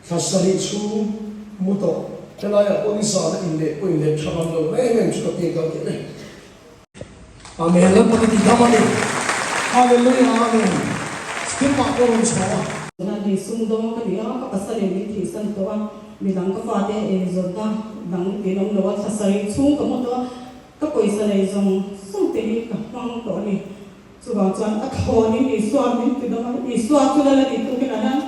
Thla sarih chhung mu tawh helaiah pawh nizan a inleh pawh inleh tha ngam lo em em chu ka pian kal teh e. Amen Lalpa ka ti dam a ni. Hallelujah Amen. Step ah pawh rawn chho a. Tuna ni sumdawng ka ni a, ka pasal in min thihsan tawh a, midang ka fate ei zawt a, dang tin awm lo a, thla sarih chhung ka mu tawh a, ka pawisa nei zawng zawng te hi ka hmang tawh a ni. Chuvang chuan a thlawnin Isua min ti dam a, Isua chu lal a ni tukin a hian.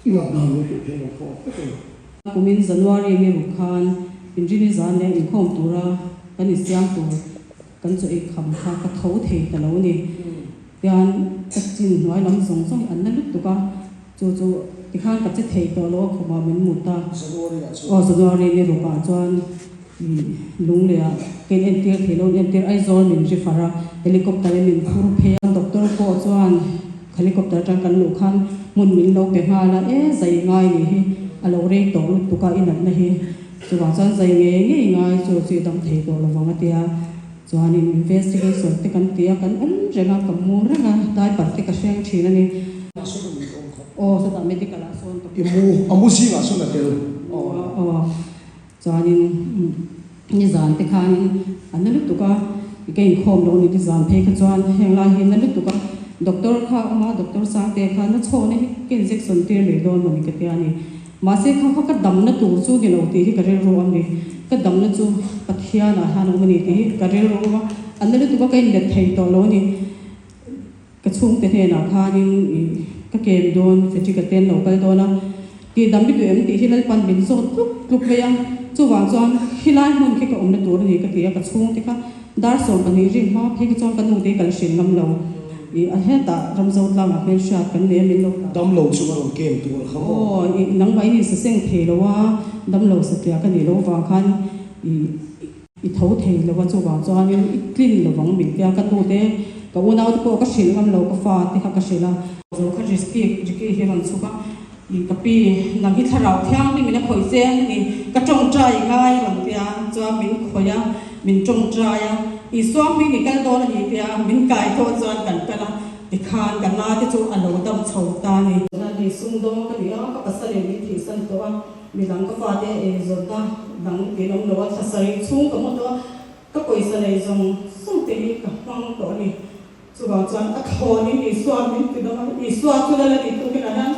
I ngat dan lo tih theih lo pawh vek eng. Kumin January ni ruk khan Inrini zan leh inkhawm tura kan insiam tur kan chaw ei kham kha ka tho thei ta lo ni. Tian ka chin hnuai lam zawng zawng hi an la lutuk a, chu chu tikhan ka che thei tawh lo a khumah min mut a. Aw January ni rukah chuan lung leh ah ka in entir thei lo, in entir Aizawl min refer a, helicopter in min phur phei a, doctor pawh chuan Helicopter atang kan luh khan hmun min lo pe nghal a, e zai ngai nih hi a lo rei tawh lutuk a i natna hi chuvang chuan zai ngei ngei ngai chu chu i dam thei tawh lovang a tia. Chuanin investigation te kan ti a, kan awm reng a, ka mu reng a, diaper te ka hreng thin a ni. Aw chutah medical ah sawn ka I mu, a mu zingah sawn a tel. Aw chuanin nizan te khanin a na lutuk a, ka inkhawm lo ni nizan phei kha chuan heng lai hi na lutuk a, doctor kha a awm a, doctor Sangte kha na chhawhna hi ka injection tir mai dawn mawni ka tia ni. Mahse kha kha ka damna tur chu ni lo tih hi ka rilru a ni, ka damna chu Pathianah hian a awm a ni tih hi ka rilru a awm a, a na lutuk a ka inlet thei tawh lo a ni. Ka chhungte hnenah khanin ih ka kem dawn, Frederick-a te an lo kal dawn a, tih dam i duh em tih hi Lalpan min zawt tluk tluk mai a, chuvang chuan khilai hmun khi ka awmna tur a ni ka ti a, ka chhungte kha dar 12 rin hma phei khi chuan ka nu te hi ka la hrilh ngam lo, ih a hetah Ramzo tlangah hmelhriat kan nei a min lo dah. Damlo chu ka rawn kem tur kha maw? Aw, ih nangmah in insaseng thei lo a, damlo satliah ka nih loh vang khan ih. I tho thei lo a, chuvang chuanin i tlin lo vang min tia ka nu te, ka unau te pawh ka hrilh ngam lo, ka fa te kha ka hrilh a. Zo kha Ricky, Ricky hi rawn chhuk a, i ka pi, nang hi thlarau thianghlim in a khawih che a ni, ka tawngtai ngai rawn tia, chuan min khawih a, min tawngtai a, Isua hming i kal dawn a ni tia min kai tawh chuan kan kal a, tikhan ka na te chu a lo dam chho ta a ni. Tuna ni sumdawng ka ni a, ka pasal in min thihsan tawh a. Midang ka fate ei zawt a, dang tin awm lo a, thla sarih chhung ka mu tawh a, ka pawisa nei zawng zawng te hi ka hmang tawh a ni. Chuvang chuan a thlawnin Isua min ti dam a, Isua chu lal a ni tukin a hian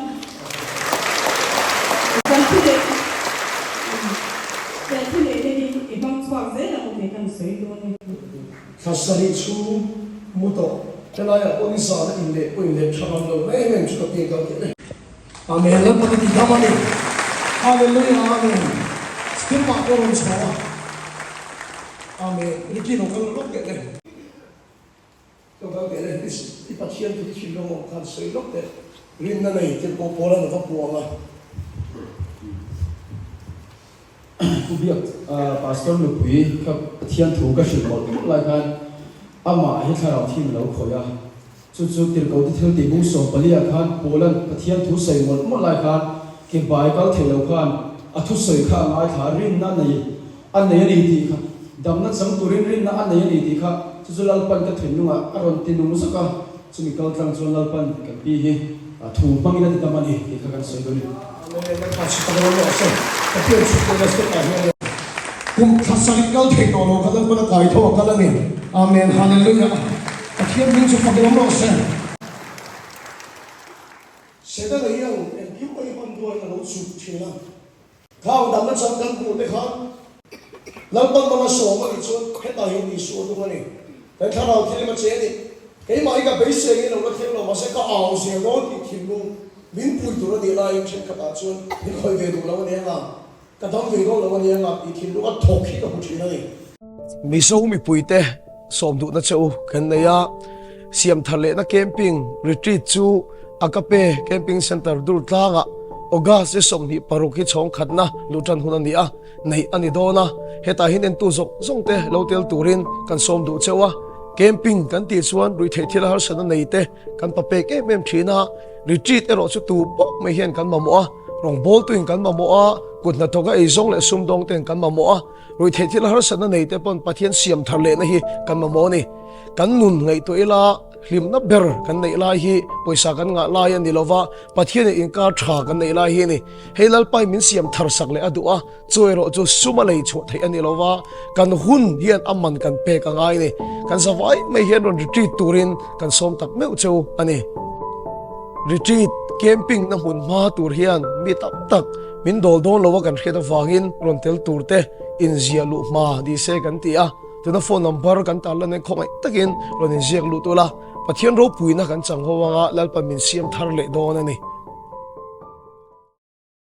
kan thu neih kan thu neih te hi i hmang chhuak zel ang tih kan sawi dawn a ni. Thla sarih chhung mu tawh, helaiah pawh nizan a inleh pawh inleh tha ngam lo em em chu ka pian kal teh e. Amen Lalpa ka ti dam a ni. Hallelujah Amen. Step ah pawh rawn chho a. Amen. Ricky lo kal lawk teh le. Lo kal teh le. I Pathian thu i thinlung awm khan sawi lawk teh. Rinna nei te pawh Paul-a'n a va puang a. Pu Biak, Pastor nupui kha Pathian thu ka hrilh mawlh mawlh lai khan amah hi thlarau thim a lo khawih a. Chu chu Tirhkohte thil tih bung 14 ah khan Paula'n Pathian thu sawi mawlh mawlh lai khan ke bai kal thei lo khan a thusawi kha a ngaithla a, rinna a nei a nei a ni tih kha, damna chang turin rinna a nei a ni tih kha chu chu Lalpan ka thinlungah a rawn ti nung zuk a, chumi kal tlang chuan Lalpan kan pi hi thu hmangin a ti dam a ni tih kha kan sawi dawn a ni. Amen, Lalpa chhuk ka dawn rawh se, Pathian chhuk tawhna step ah hian kum thla sarih kal thei tawh lo kha Lalpan a kai tho a kal a ni. Amen, Hallelujah. Pathian hming chu fak lawm rawh se. Setana hian engkim mai hman duain a lo chhuk thin a, khang damna chang kan hmuh te khan Lalpan hmanga sawm a nih chuan hetah hian Isua nung a ni. Kan thlarau thil em a che a ni. Keimah hi ka beisei in lo la thleng lo mahse ka au zel dawn tih thinlung min pui tur a nih laiin thenkhatah chuan min khawih ve duh lo a ni anga, ka dam ve dawn lo a ni anga tih thinlung a thawk hi ka hmu thin a ni. Mizo mipuite sawm duhna che u kan nei a, siam thar lehna camping retreat chu Agape Camping Centre dur tlangah August ni 26 hi chhawng khatna luh tan hun a ni a, neih a ni dawn a, hetah hian entu zawng zawng te lo tel turin kan sawm duh cheu a, camping kan tih chuan ruihtheih thil harsatna nei te kan pa pek em em thin a, retreat erawh chu tu pawh mai hian kan mamawh a, rawngbawltuin kan mamawh a, kut hnathawka eizawng leh sumdawng ten kan mamawh a. Ruihtheih thil harsatna nei te pawn Pathian siam thar lehna hi kan mamawh a ni. Kan nun ngaihtuah ila. Hlimna ber kan neih lai hi pawisa kan ngah lai a ni lo va, Pathianin inkar tha kan neih lai hi a ni. Hei Lalpai min siam thar sak leh a duh a, chu erawh chu sum a lei chhuah theih a ni lo va, kan hun hian a man kan pek a ngai a ni. Kan zavai mai hian rawn retreat turin kan sawm tak meuh cheu a ni. Retreat, camping na hmun hma tur hian mi tam tak min dawl dawn lo a kan hriat avangin rawn tel tur te inziah luh hma ni se kan ti a. Tuna phone number kan tarlan hian khawngaih takin rawn inziak lut ula, Pathian ropuina kan chang ho anga Lalpan min siam thar leh dawn a ni.